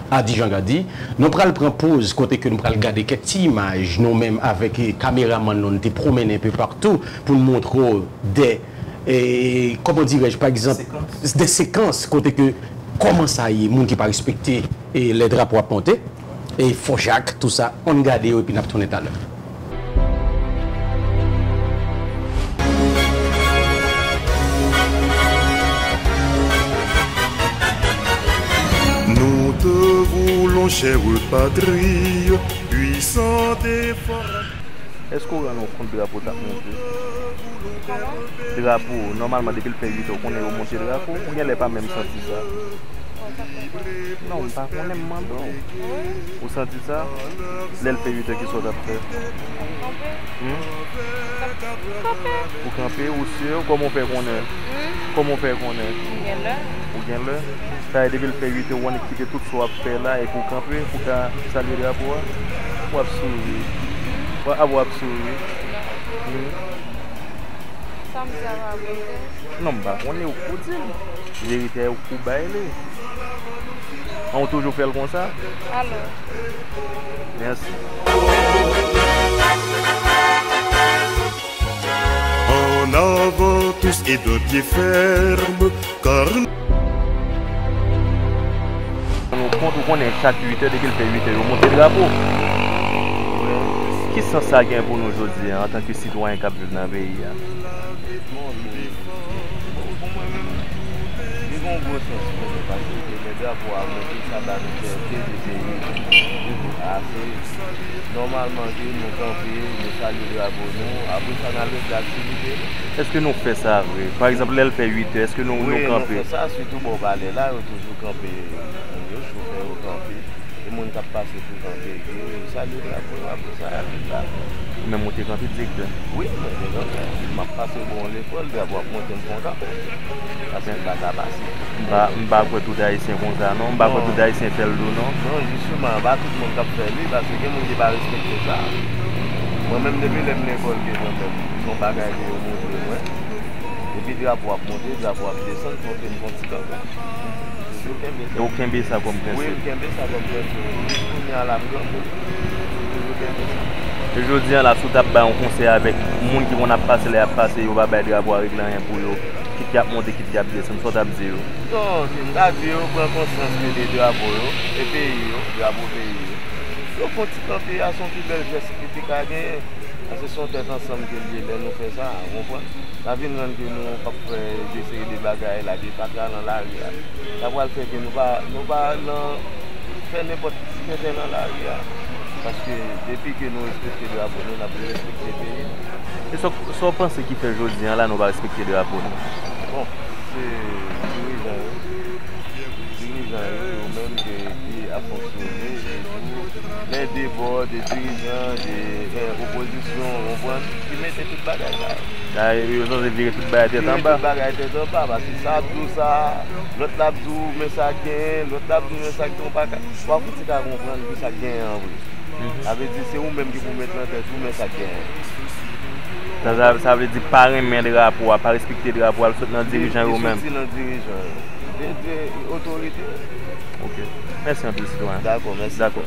Ady Jean Gady. Nou pral pran poz kote ke nou pral gade kèk ti imaj nou menm avèk, eh, kameramann nou, nou te pwomennen enpe patou pou n montre w de, eh, comment dirais-je, pa egzanp, de sekans kote ke kòman sa ye, moun ki pa respekte, eh, lè drapo ap monte, eh, Fon Jak, tou sa, ann gade yo epi n ap tounen talè. Nous te voulons, chère patrie, puissante et forte. Èske w rann ou kont drapo t ap monte? Kòman? Drapo, nòmalman, depi l fè uit è, w konnen yo monte drapo? Ou genlè pa menm santi sa? Mwen pa konnen. Non, m pa konnen, m mande w. Wi. Ou santi sa? Lè l fè uit è, kisa w t ap fè? Kanpe. Hmm? Kanpe. Ou kanpe, ou si? Kòman w fè konnen? Hmm? Kòman w fè konnen? M gen lè. Ou gen lè? Sa vle di depi l fè uit è, w annik kite tout sa w ap fè la epi w kanpe pou w ka salye drapo a? W ap souri. W ap, w ap souri. Non. Hmm? Sa m di a pa verite? Non, m pa konnen, ou k pou di m. Verite a, ou k pou bay li. An, ou toujou fè l konsa? Alò. Mèsi. En avant tous et de pied ferme, car... Nou kont, ou konnen chak uit è, depi l fè uit è, yo monte drapo. Ki sans sa gen pou nou jodi a, antanke sitwayen k ap viv nan peyi a? Bon, li, pou mwen menm, li gen yon gwo sans pou mwen, paske lè drapo a monte, sa ba nou fète de peyi nou. Ase nòmalman ke nou kanpe, nou salye drapo nou, apre sa, n al regle aktivite nou. Èske nou fè sa vre? Pa egzanp, lè l fè uit è, èske nou, nou kanpe? Wi, nou fè sa, sitou bò palè la, yo toujou kanpe, moun yo, chofè yo kanpe. E moun k ap pase pou kanpe, yo salye drapo yo, apre sa, y al vin drapo. Ou menm ou te kanpe, direktè? Wi, mwen te kanpe. M ap pase bò yon lekòl, drapo ap monte, m fè yon kanpe. Paske m pa ka pase. M pa, m pa kwè tout Ayisyen konsa, non. M pa kwè tout Ayisyen fè l tou, non. Non, jisteman, pa tout moun k ap fè li, paske gen moun ki pa respekte sa. Mwen menm, depi lè m lekòl, ke mwen menm, se yon bagay ke yo montre mwen. Depi drapo ap monte, drapo ap desann, fò ke m fè yon ti kanpe. Toujou kenbe sa. E ou kenbe sa kòm prensip? Wi, m kenbe sa kòm prensip. Jis kounye a la, m granmoun. M toujou kenbe sa. E jodi a la, si w t ap bay yon konsèy avèk moun ki konn ap pase, lè y ap pase, yo pa bay drapo a regle anyen pou yo, kit y ap monte, kit y ap desann, sa w t ap di yo? Non, m ta di yo pran konsyans ke de drapo yo, e peyi yo, drapo peyi yo. Yo fè yon ti kanpe a, se yon pi bèl jès ke te ka genyen. Paske se yon tèt ansanm ke l ye lè nou fè sa, ou konprann? N a vin rann ke nou p ap fè de seri de bagay la, de fatra nan lari a. Sa pral fè ke nou pa, nou pa nan fè nenpòt ti tenten nan lari a. Paske depi ke nou respekte drapo nou, n ap respekte peyi nou. E sa, sa w panse ki fè jodi a la nou pa respekte drapo nou? Bon, se dirijan yo. Dirijan yo, yo menm ke ki ap fonksyone, e tou, lè de bò, de dirijan, de, eh, opozisyon, w konprann, ki mete tout bagay sa yo. Sa, yo sanse vire tout bagay tèt anba. Vire tout bagay tèt anba, paske sa ap di w sa, lòt la ap di w, men sa k genyen, lòt la ap di w, men sa k genyen, w pa ka, w pa fouti ka konprann ki sa k genyen an vre. Sa vle di, se ou menm ki pou met nan tèt ou, men sa k genyen. Sa, sa, sa vle di, pa renmen drapo a, pa respekte drapo a, l sot nan dirijan yo menm. Li soti nan dirijan yo. De, de otorite. Ok. Mèsi anpil, sitwayen. Dakò, mèsi. Dakò.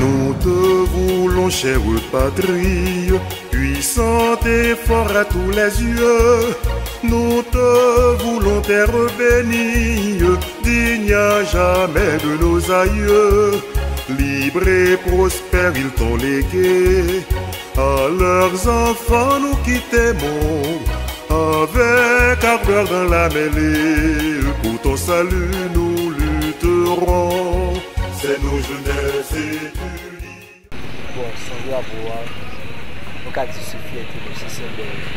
Nous te voulons, chère patrie, puissante et forte à tous les yeux. Nous te voulons, terre bénie, digne à jamais de nos aïeux, libre et prospère, ils t'ont léguée. À leurs enfants, nous qui t'aimons, avec ardeur dans la mêlée, pour ton salut nous lutterons. C'est nos jeunesses étudiantes. Bon, sans drapo a, nou ka di se fyète nou, se senbòl nou.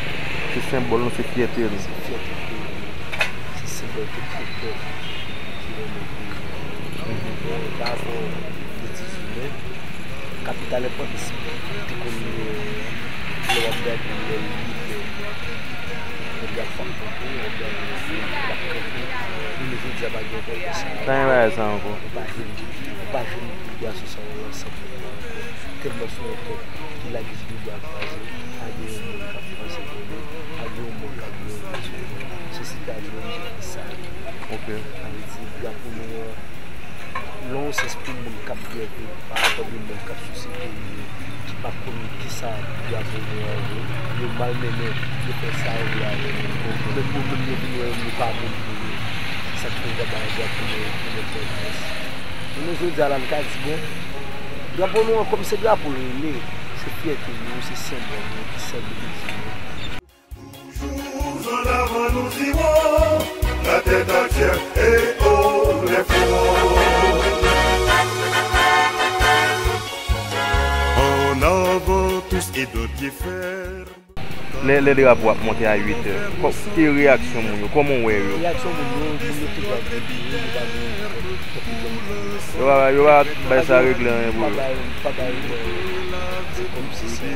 Se senbòl nou, se fyète nou. Se fyète peyi nou. Se senbòl tout pèp ki renmen peyi nou. Bon, pa rapò de dizuit me, kapital enpòtans te konn ye, lè w ap gade lè l libè, nèg la ap kanpe, w ap gade l ap kanpe. Jounen jodi a pa gen enpòtans sa. Pa gen bagay sa ankò. Ou pa jwenn, ou pa jwenn pouvwa sou sa w lanse ankò. Tèlman se yon pèp ki lage jil li bwa kwaze, pa gen yon moun k ap panse pou li, pa gen yon moun k ap di yon moun sou li. Sosyete a di yon moun sou sa. Ok. Sa vle di, drapo nou an, nan yon sans pou moun k ap grève, pa rapò de moun k ap souse peyi yo, ki pa konn kisa drapo nou an vle, yo malmennen, yo fè sa yo vle avè nou. Donk, yo menm, yo menm, yo vin wè yo pa moun pou yo. Se sa k fè yo pa bay drapo nou an enpòtans. Jounen jodi a la, n ka di, bon, drapo nou an, kòm se drapo l rele, se fyète nou, se senbòl nou, ki senbolize nou. Toujours en avant nous irons, la tête en l'air et haut les fronts. En avant tous et d'un pied ferme. Lè, lè drapo ap monte a uit è, kò-, ki reyaksyon moun yo? Kòman w wè yo? Reyaksyon moun yo, moun yo toujou ap debile, yo pa gen, yo pa gen. Yo pa, yo pa bay sa regle anyen pou yo. Pa bay, pa bay, se kòmsi se.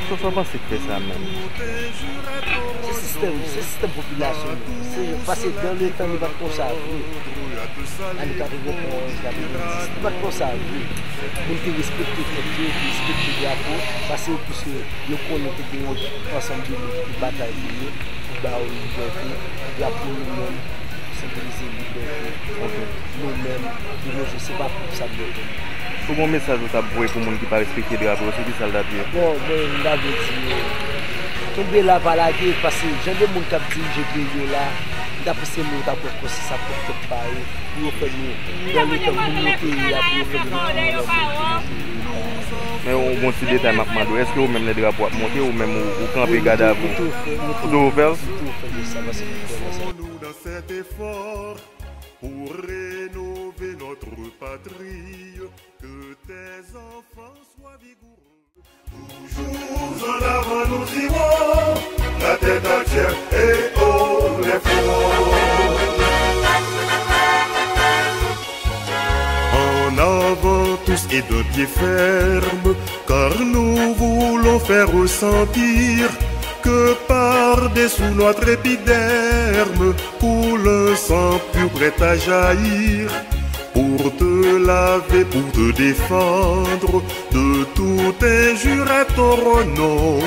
Sa, sa w panse k fè sa menm? Se sistèm, se sistèm popilasyon nou. Se, paske dan letan li pa t konsa vre. Ane katreven, katreven, li pa t konsa vre. Moun te respekte tèt yo, te respekte drapo, paske yo plis yo konnen te gen yon ansanm de moun ki te batay pou yo, pou ba yo libète. Drapo nou menm senbolize libète. Ok. Nou menm, de nos jours, se pa pèp sa nou ye. Si w gen yon mesaj ou t ap voye pou moun ki pa respekte drapo yo, se ki sa l t ap ye? Bon, mwen, m ta vle di yo, kenbe la, pa lage, paske jan de moun k ap dirije peyi yo la, m ta panse moun yo t ap pran konsyans ak pwòp tèt pa yo, pou yo fè nou, nan letan moun yo te ye a, pou yo fè nou retounen nan bon chemen peyi nou. Men yon bon ti detay m ap mande w, èske ou menm lè drapo ap monte, ou menm ou, ou kanpe gade avè w? Ou toujou fè l? Ou toujou fè l? Toujou fè sa, paske m kwè nan sa. Dans cet effort pour rénover notre patrie, que tes enfants soient vigoureux. Toujours en avant nous irons, la tête en l'air et haut les fronts. En avant tous et d'un pied ferme, car nous voulons faire ressentir que par-dessous notre épiderme coule un sang pur prêt à jaillir. Pour te laver, pour te défendre de toute injure à ton nom.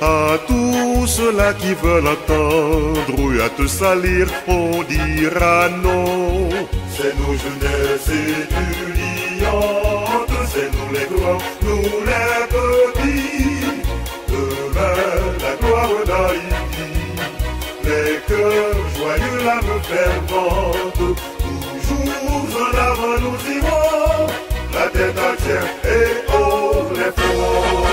À tous ceux-là qui veulent entendre et à te salir, on dira non. C'est nos jeunesses étudiantes, c'est nous les grands, nous les petits. Demain, la gloire d'Haïti, les cœurs joyeux, l'âme fervente, toujours en avant nous irons, la tête en l'air et haut les fronts.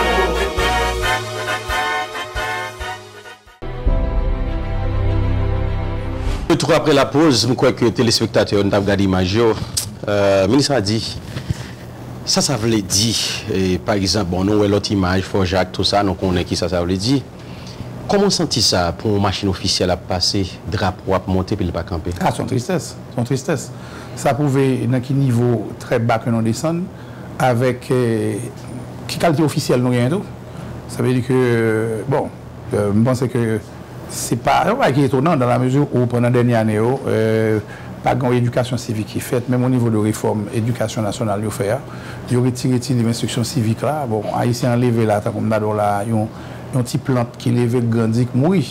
Tou apre lapoz, m kwè ke telespektatè yo, nou t ap gade imaj yo. Euh, minis a di, sa sa vle di, e, pa egzanp, bon, nou wè lòt imaj, Fò Jak, tou sa, nou konnen ki sa sa vle di. Kòman w santi sa pou yon machin ofisyèl ap pase, drapo ap monte, epi l pa kanpe? Ah, se yon tristès, se yon tristès. Sa pwouve nan ki nivo trè ba ke nou desann, avèk, eh, ki kalite ofisyèl nou genyen tou. Sa vle di ke, bon, euh, m panse ke se pa yon bagay ki etonan, dans la mesure où pandan dènye ane yo, euh, pa gen yon edikasyon sivik ki fèt, menm o nivo de refòm edikasyon nasyonal yo fè a, yo retire ti liv enstriksyon sivik la. Bon, Ayisyen an leve la, tankou m ta di w la, yon, yon ti plant ki leve, k grandi, k mouri.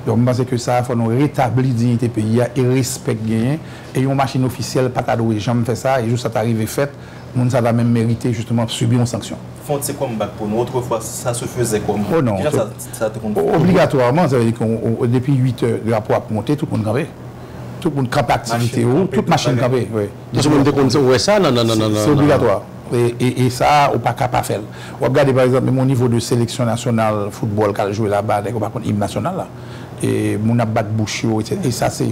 Donk, m panse ke sa, fò nou retabli diyite peyi a e respè k genyen. E yon machin ofisyèl pa ta dwe janm fè sa, e jou sa ta rive fèt, moun sa ta menm merite, jisteman, sibi yon sanksyon. Fè yon ti comeback pou nou. Otrefwa, ça se faisait comment? Oh non, Kijan sa, sa te konn fèt? Obligatwaman, sa vle di ke depi uit è, drapo ap monte, tout moun kanpe. Tout moun kanpe aktivite yo, tout machin kanpe, wi. Tout moun te konn wè sa, nan, nan, nan, nan, Se obligatwa. E, e, e sa, ou pa ka pa fè l. W ap gade, pa egzanp, menm o nivo de seleksyon nasyonal foutbòl k al jwe laba, nèg yo pa konn im nasyonal la. E moun ap bat bouch yo, etsetera. E sa, se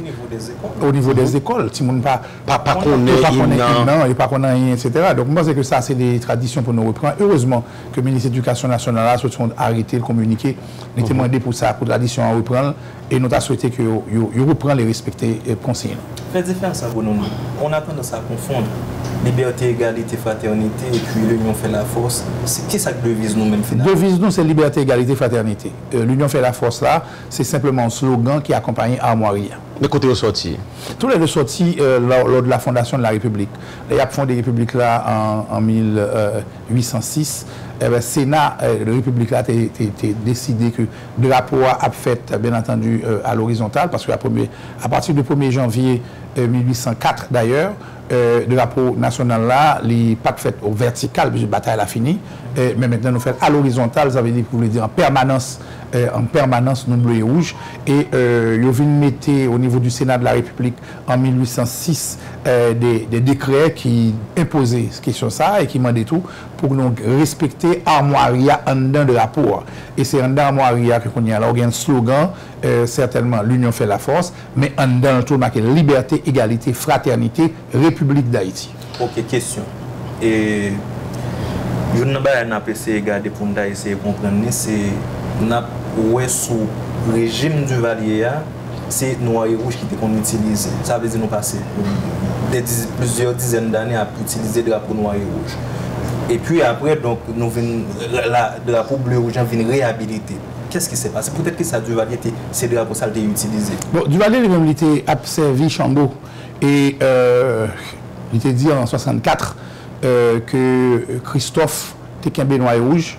o nivo de zekòl. Timoun pa, pa, pa konnen im nan, yo pa konn anyen, etsetera. Donk, mwen panse ke sa, se de tradisyon pou nou reprann. Erezman ke minis edikasyon nasyonal la soti yon arete, l kominike, li te mande pou sa, pou tradisyon an reprann, e nou ta swete ke yo, yo, yo reprann e respekte, e, konsiy lan. Fè diferans sa pou nou, non. On a tandans à confondre liberté, égalité, fraternité, epi l'union fait la force. Se, ki sa k deviz nou menm, finalman? Deviz nou, se liberté, égalité, fraternité. Euh, l'union fait la force la, se senpleman yon slogan ki akonpaye amwari a. Men kote yo sòti? Tou lè de sòti, euh, lò, lò de la fondation de la République. Lè y ap fonde repiblik la an, an mil uit san sis, e ben, Sena, euh, repiblik la te, te, te deside ke drapo a ap fèt, bien entendu, euh, à l'horizontale, paske a premye, a pati de premye janvye, euh, mil uit san kat, dayè, euh, drapo nasyonal la, li pa t fèt o vètikal, piske batay la fini. Euh, men mentnan, nou fè l a lorizontal, sa vle di, pou vle di an pèmanans, euh, an pèmanans, nou ble e wouj. E, euh, yo vin mete, o nivo du Sénat de la République, an mil uit san sis, euh, de, de dekrè ki enpoze kesyon sa a e ki mande tou pou nou respekte amwari a anndan drapo a. E se anndan amwari a ke kounye a la, ou gen slogan, euh, sètènman, L'union fait la force, men anndan l tou make Liberté, Égalité, Fraternité, République d'Haïti. Ok, kesyon. E youn nan bagay n ap eseye gade pou n ta eseye konprann li, se n ap wè sou rejim Duvalier a, se nwa e wouj ki te konn itilize. Sa vle di nou pase de diz, plizyè dizèn dane ap itilize drapo nwa e wouj. Epi apre, donk, nou vin, la, la, drapo ble e wouj lan vin reyabilite. Qu'est-ce qui s'est passé? Poutèt ki sa Duvalier te, se drapo sa l te itilize? Bon, Duvalier li menm, li te ap sèvi chanbo. E, euh, li te di an swasannkat, euh, ke Christophe te kenbe nwa e wouj,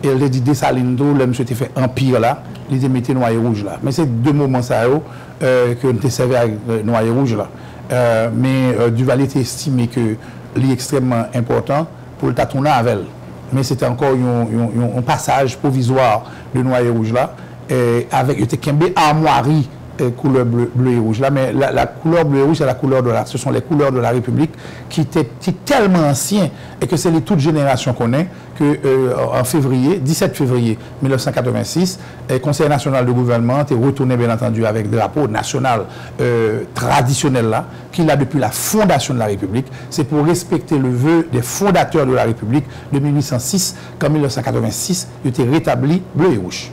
e l te di Desalin tou, lè misye te fè anpi la, li te mete nwa e wouj la. Men se de moman sa yo, euh, ke n te sèvi ak, euh, nwa e wouj la. Euh, men, euh, Duvalier te estime ke li ekstrèmman enpòtan pou l ta tounen avè l. Men se te ankò yon, yon, yon, yon pasaj pwovizwa de nwa e wouj la, eh, avèk, yo te kenbe amwari, eh, koulè ble, ble e wouj la, men la, la couleur bleu et rouge, c'est la couleur de la, ce sont les couleurs de la République qui étaient, qui tellement ancien et que se li tout jenerasyon konnen ke, eh, an fevriye, disèt fevriye mil nèf san katrevensis, eh, Konsèy Nasyonal de Gouvènman an te retounen, bien entendu, avèk drapo nasyonal, eh, tradisyonèl la, ki la depi la fondation de la République, se pou respekte le vœu des fondateurs de la République de mil uit san sis, ke an mil nèf san katrevensis, yo te retabli ble e wouj.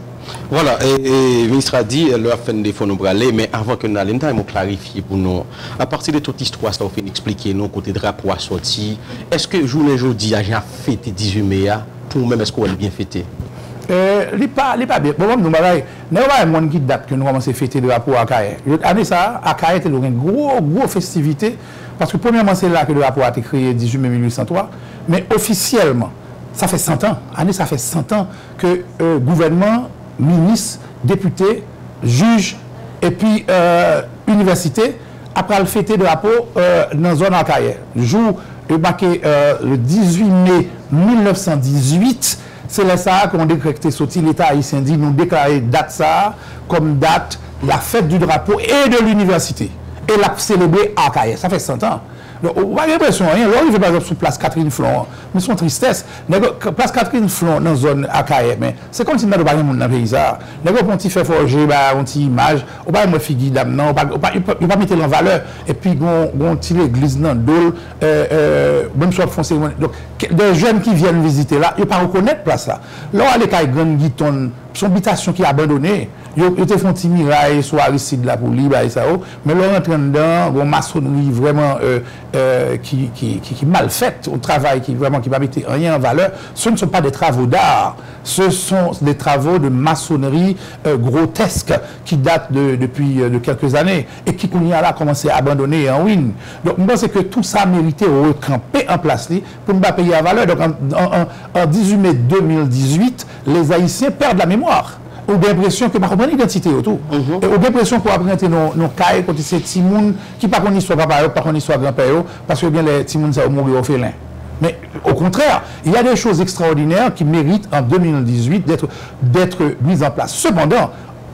Vwala, e, e, minis la di, lè w ap fè n defo nou prale, men avan ke n ale, m ta renmen w klarifye pou nou, apati de tout istwa sa w fin eksplike nou, kote drapo a sòti, èske jounen jodi a, jan y ap fete dizuit me a, pou ou menm, èske w wè l byen fete? Eh, li pa, li pa byen. Bon, ban m di w yon bagay, nèg yo pa janm konn ki dat ke nou kòmanse fete drapo Akayè. Yo, ane sa a, Akayè te dwe gen gwo, gwo festivite, paske premyèman, se la ke drapo a te kreye, dizuit me mil uit san twa, men ofisyèlman, sa fè san tan, ane sa fè san tan ke, eh, gouvènman, minis, depite, jij, epi, eh, inivèsite ap pral fete drapo, eh, nan zòn Akayè. Jou yo make, eh, le dizuit me mil nèf san dizuit, se lè sa a ke yon dekrè ki te soti, Leta ayisyen di nou deklare dat sa a kòm dat la fête du drapeau et de l'université. E l ap selebre Akayè. Sa fè san tan. Donk, ou pa gen enpresyon anyen. Lè w rive, pa egzanp, sou plas Catherine Flon an, men se yon tristès. Nèg yo, k- plas Catherine Flon nan zòn Akayè, men se kòmsi m tande pa gen moun nan peyi sa a. Nèg yo pran yon ti fè fòje, ba yon ti imaj, ou pa wè figi dam nan, ou pa, ou pa, yo pa, yo pa mete l an valè. Epi, gon, gon ti legliz nan do l, euh, euh, menm si w ap fè yon seremoni. Donk, ke- des jeunes qui viennent visiter la, yo pa rekonèt plas la. Lè w ale kay Grann Giton, se yon bitasyon ki abandone. Yo, yo te fè yon ti miray sou Aristide la pou li, bagay sa yo. Men lè w rantre anndan, gon masonri vrèman, euh, euh, ki, ki, ki, ki mal fèt, yon travay ki vrèman ki pa mete anyen an valè. Ce ne sont pas des travaux d'art, ce sont des travaux de maçonnerie, euh, grotesques qui datent de, depuis, euh, de quelques années et qui, kounye a la, kòmanse abandone e an win. Donk, m panse ke tou sa merite rekanpe an plas li pou n ba peyi a valè. Donk, an, an, an, an dizuit me de mil dizuit, les Haïtiens perdent la mémoire. Ou gen enpresyon ke pa konprann idantite yo tou. E ou gen enpresyon ke w ap rantre nan nan kay kote se timoun ki pa konn istwa papa yo, pa konn istwa granpè yo, paske gen lè timoun sa yo mouri òfelen. Mais au contraire, il y a des choses extraordinaires qui méritent en deux mille dix-huit d'être d'être mises en place. Cependant,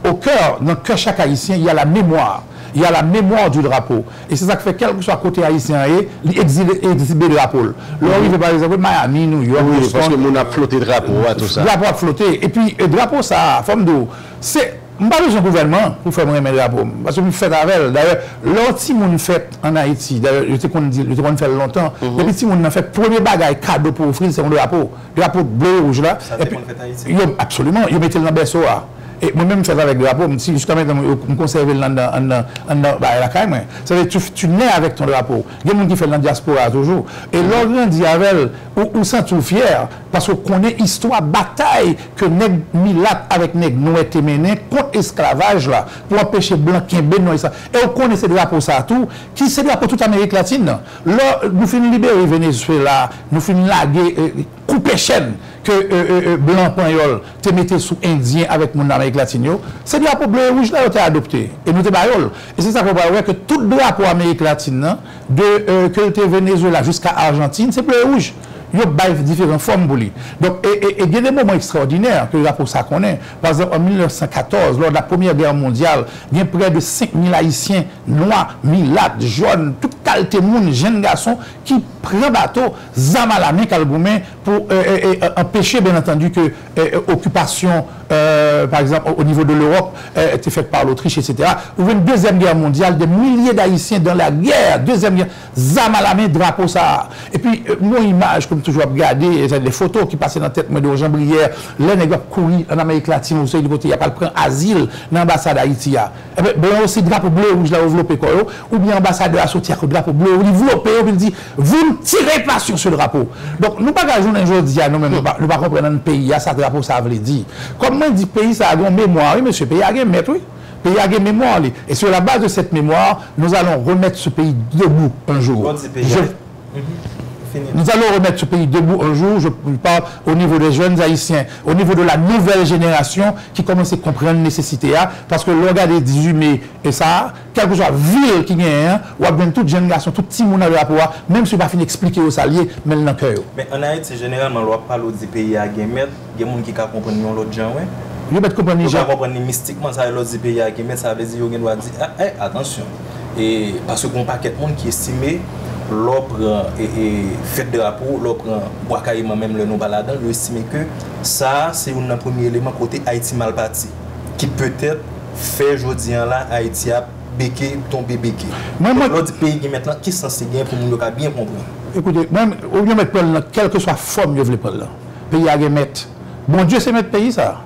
au cœur, dans le cœur chaque Haïtien, il y a la mémoire. Il y a la mémoire du drapeau. E se sa k fè, kèlkeswa kote Ayisyen an ye, li egzile, egzibe drapo l. Lè w rive, pa egzanp, Miami, New York, Wi, Boston, paske moun ap flote drapo a, tou sa. Drapo ap flote. Epi, e, drapo sa a, fò m di w, se, m pa bezwen gouvènman pou fè m renmen drapo m, paske m fèt avè l. Dayè, lè yon timoun fèt ann Ayiti, dayè, yo te konn di, yo te konn fè l lontan, depi timoun nan fèt, premye bagay, kado pou ofri l, se yon drapo. Drapo ble e wouj la. Sa te konn fèt Ayiti? Yo, absoliman, yo mete l nan bèso a. E mwen menm, m fèt avèk drapo m, si jiska mentnan, m, m konsève l anndan, anndan, anndan bagay lakay mwen. Sa vle di, tu, tu nais avec ton drapeau. Gen moun ki fè l nan dyaspora a toujou. E lè w grandi avè l, ou, ou santi w fyè, paske w konnen istwa batay ke nèg milat avèk nèg nwè te mennen kont esklavaj la, pou anpeche blan kenbe non sa. E w konnen se drapo sa a tou, ki se drapo tout Amerik Latin nan. Lè nou fin libere Venezuela, nou fin lage, e, koupe chèn ke, e, e, e, blan panyòl te mete sou Endyen avèk moun Amerik Latin yo, se drapo ble e wouj la yo te adopte, e nou te ba yo l. E se sa fè w pral wè ke tout drapo Amerik Latin nan, de, e, ke l te Venezuela jiska Ajantin, se ble e wouj. Yo bay diferan fòm pou li. Donk, e, e, e gen de moman ekstraòdinè ke drapo sa konnen. Pa egzanp, an mil nèf san katòz, lò de la Première Guerre mondiale, gen prè de senk mil Ayisyen, nwa, milat, jòn, tout kalite moun, jenn gason, ki pran bato, zam alamen, k al goumen pou, e, e, e, anpeche, byen antandi, ke, e, e, okipasyon, e, pa egzanp, o, o nivo de Lewòp, e, te fèt pa Lotrich, etsetera. Ou jwenn Dezyèm Gè mondyal, des milliers d'Haïtiens dans la guerre, Dezyèm Gè, zam alamen, drapo sa a. Epi, e, m gon imaj ke m toujou ap gade, e, se de foto ki pase nan tèt mwen, de Jan Briyè, lè nèg yo ap kouri ann Amerik Latin, ou seri de kote, y ap al pran azil nan anbasad Ayiti a. Enben, blan yo, se drapo ble e wouj la yo vlope kò yo, oubyen anbasadè a soti ak drapo ble, li vlope yo, epi l di, vous ne tirez pas sur ce drapeau. Donk, nou pa ka jounen jodi a, nou menm, nou pa, nou pa konprann nan peyi a, sa drapo sa a vle di. Kòm mwen di, peyi sa a gen yon memwa, wi, mesye, peyi a gen mèt, wi. Peyi a gen memwa li. Et sur la base de cette mémoire, nous allons remettre ce pays debout un jour. Lè w di peyi a, Je- Mhm. Fini. Nous allons remettre ce pays debout un jour, je parle au niveau des jeunes Haïtiens, au niveau de la nouvelle génération ki kòmanse konprann nesesite a, paske lè w gade dizuit me e sa a, kèlkeswa vil ki genyen an, w ap jwenn tout jenn gason, tout timoun nan drapo a, menm si yo pa fin eksplike yo sa l ye, men l nan kè yo. Men ann Ayiti, jeneralman, lè w ap pale, w di peyi a gen mèt, gen moun ki ka konprann li yon lòt jan, wi. Yo mèt konprann li jan. Yo ka konprann li mistikman, sa vle di peyi a gen mèt, sa vle di yo gen dwa di, a, e, atansyon. E, paske gen yon pakèt moun ki estime, lè w pran, e, e, fèt drapo, lè w pran Bwa Kayiman, menm lè nou pa ladan l, yo estime ke sa a se youn nan premye eleman kote Ayiti mal pati, ki petèt fè jodi a la, Ayiti ap beke, tonbe beke. Mwen, mwen Donk, lè w di peyi gen mèt lan, ki sans li gen pou moun yo ka byen konprann? Ekoute, mwen, ou yo mèt pran l nan kèlkeswa fòm yo vle pran l lan. Peyi a gen mèt. Bondye se mèt peyi sa a.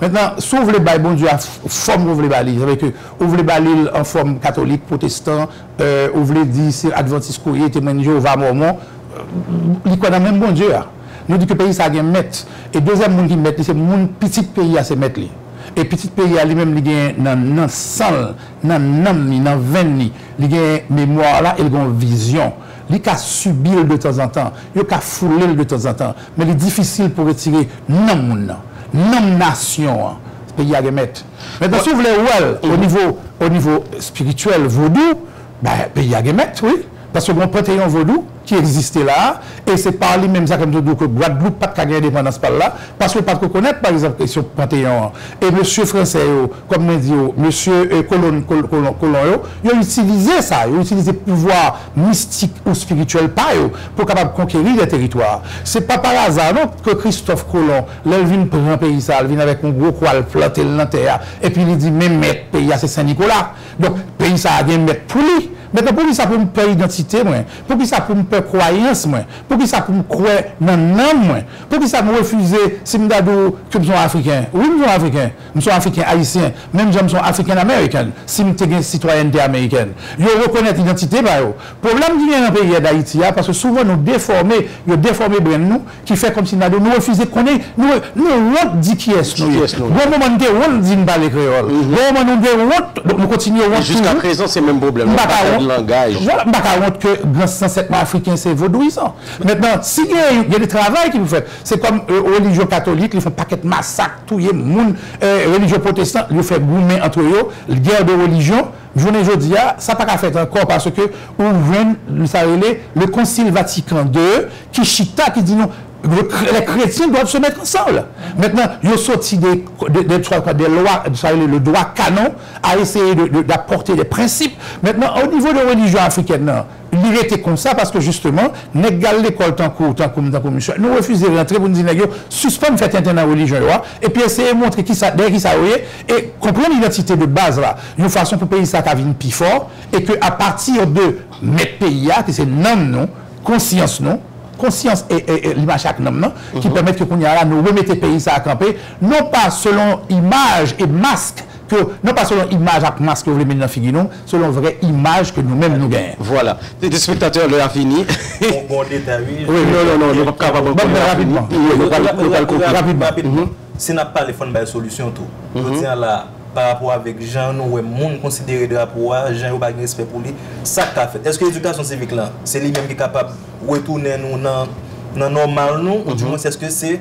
Mentnan, si w vle bay Bondye a f- fòm ou vle ba li, sa vle di ke ou vle ba li l an fòm katolik, pwotestan, e, ou vle di se advantis ke w ye, Temwen Jewova, Mòmon, e, li kwè nan menm Bondye a. Nou di ke peyi sa a gen mèt. E dezyèm moun ki mèt li, se moun pitit peyi a, se mèt li. E pitit peyi a li menm, li gen nan, nan san l, nan nanm li, nan venn li, li gen memwa la e li gen yon vizyon. Li ka sibi l detanzantan, yo ka foule l detanzantan, men li difisil pou retire nanm moun nan, nanm nasyon an. Peyi a gen mèt. Mentnan, si w vle wè l o nivo, o nivo espirityèl, vodou, ben, peyi a gen mèt, wi. Paske gen yon panteyon vodou ki egziste la a, E se pa li menm sa ke m te di w ke Gwadloup pa t ka gen endepandans pa l la, paske l pa t rekonèt, pa egzanp, kesyon Panteyon an. E mesye fransè yo, kòm mwen di w, mesye, e, kolon, kol-, kolon, kolon yo, yo itilize sa, yo itilize pouvwa mistik ou espirityèl pa yo pou kapab konkeri de teritwa. Se pa pa aza non ke Kristòf Kolon, lè l vin pran peyi sa a, l vin avèk yon gwo kwa, l plante l nan tè a, epi li di, men mèt peyi a se Sen Nikola. Donk, peyi sa a gen mèt pou li. Mentnan, poukisa pou m pè idantite mwen? Poukisa pou m pè kwayans mwen? Poukisa pou m kwè nan nanm mwen? Poukisa m refize si m ta di w ke m se yon Afriken? Wi, m se yon Afriken. M se yon Afriken Ayisyen. Menm jan m se yon African American, si m te gen sitwayènte amerikèn. Yo rekonèt idantite pa yo. Pwoblèm ki gen nan peyi a Dayiti a, paske souvan nou defòme, yo defòme brenn nou, ki fè kòmsi n a di nou refize konnen, nou, nou wont di kiyès nou ye. Kiyès nou ye. Gon moman n te wont di n pale kreyòl. Mhm. Gon moman nou te wont, donk nou kontinye wont toujou. E jiska prezan, se menm pwoblèm nan, pa ka wont, langaj. Vwala, m pa ka wont ke gran zansèt mwen afriken se vodouyizan. Mentnan, si gen, gen de travay ki pou fèt, se kòm, e, relijyon katolik, li fè yon pakèt masak, touye moun, e, relijyon pwotestan, yo fè goumen antre yo, gè de relijyon. Jounen jodi a, sa pa ka fèt ankò paske ou jwenn sa rele le Concile Vatican deux ki chita, ki di nou, le chré-, les chrétiens doivent se mettre ensemble. Mentnan, yo soti de, de, de, sa, de lwa, sa rele le droit canon, a eseye de, de, d'apporter des principes. Mentnan, o nivo de relijyon afrikèn nan, li rete konsa paske jisteman, nèg k al lekòl tankou, tankou m, tankou misye, nou refize rantre pou n di nèg yo sispann fè tenten nan relijyon yo a, epi eseye montre kisa, dèyè kisa yo ye, e konprann idantite de baz la, yon fason pou peyi sa ka vin pi fò, e ke apati de mèt peyi a, ki se nanm nou, konsyans nou, konsyans e, e, e li mache ak nanm nan, ki pèmèt ke kounye a la nou remete peyi sa a kanpe, non pa selon imaj e mask ke, non pa selon imaj ak mask ke yo vle met nan figi nou, selon vrè imaj ke nou menm nou genyen. Vwala. Telespektatè, lè a fini. Bon, bon detay, wi. Wi, non, non, non, nou p ap kapab ankò, lè a fini. Wi, nou pral, nou pral konkli. Rapidman. Si n ap pale, fò n bay solisyon tou. Jodi a la, pa rapò avèk jan nou wè moun konsidere drapo a, jan yo pa gen respè pou li, sa k ka fèt? Èske edikasyon sivik lan, se li menm ki kapab retounen nou nan, nan nòmal nou, oudimwens èske se,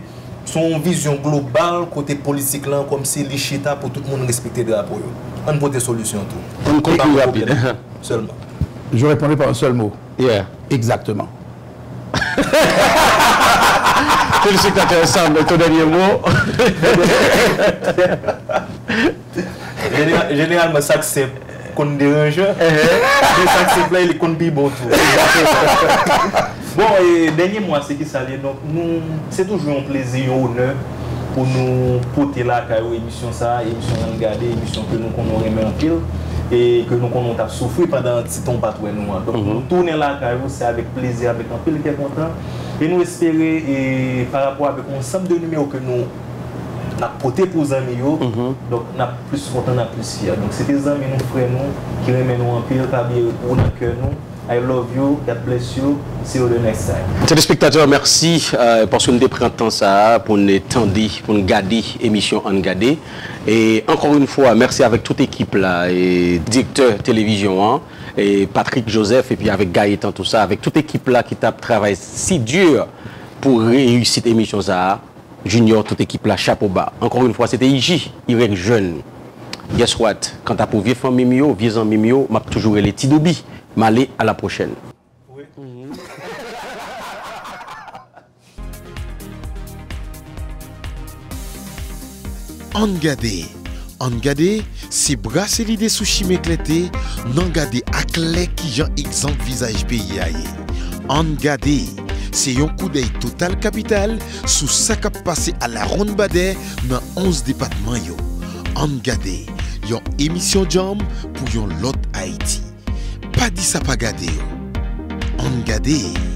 se yon vizyon global kote politik lan kòmsi li chita pou tout moun respekte drapo yo? Ann pote solisyon tou. Ann konkli rapid. Sèlman. Je répondrai par un seul mot. Yeah. Exactement. Telespectateur Sam, ton dernier mot. Jeneral-, jeneralman, sa k senp konn deranjan, men sa k senp la, li konn pi bon tou. Bon, e, dènye mo a, se ki sa l ye? Donk, nou, se toujou yon plezi, yon onè pou nou pote lakay ou emisyon sa a, emisyon Ann Gade, emisyon ke nou konnen w renmen anpil, e ke nou konnen w t ap soufri pandan ti tan w pa t wè nou an. Donk, nou tounen lakay ou, se avèk plezi, avèk anpil kè kontan, e nou espere, e, pa rapò avèk yon ansanm de nimewo ke nou, n ap pote pou zanmi yo, donk, n ap plis kontan, n ap plis fyè. Donk, se te zanmi nou, frè nou, ki renmen nou anpil, pa bliye ou nan kè nou. I love you, God bless you, see you the next time. Telespektatè, mèsi, euh, paske n te pran tan sa a pou n tande, pou n gade emisyon Ann Gade. E ankò yon fwa, mèsi avèk tout ekip la, e direktè televizyon an, e Patrick Joseph, epi avèk Gaëtan, tou sa, avèk tout ekip la ki t ap travay si di pou reyisit emisyon sa a. Junior, tout ekip la, chapo ba. Ankò yon fwa, se te I J, Y Jeune. Guess what? Kanta pou vye fanmi m yo, vye zanmi m yo, m ap toujou rele Ti Doubi. M ale, à la prochaine. Ann gade, Ann gade, se brase lide sou chimen klète, n an gade aklè kijan egzanp vizaj peyi a ye. Ann gade, se yon koudèy total kapital sou sa k ap pase alawonnbadè nan onz depatman yo. Ann gade, yon emisyon djanm pou yon lòt Ayiti. Pa di sa pa gade yo. Ann gade.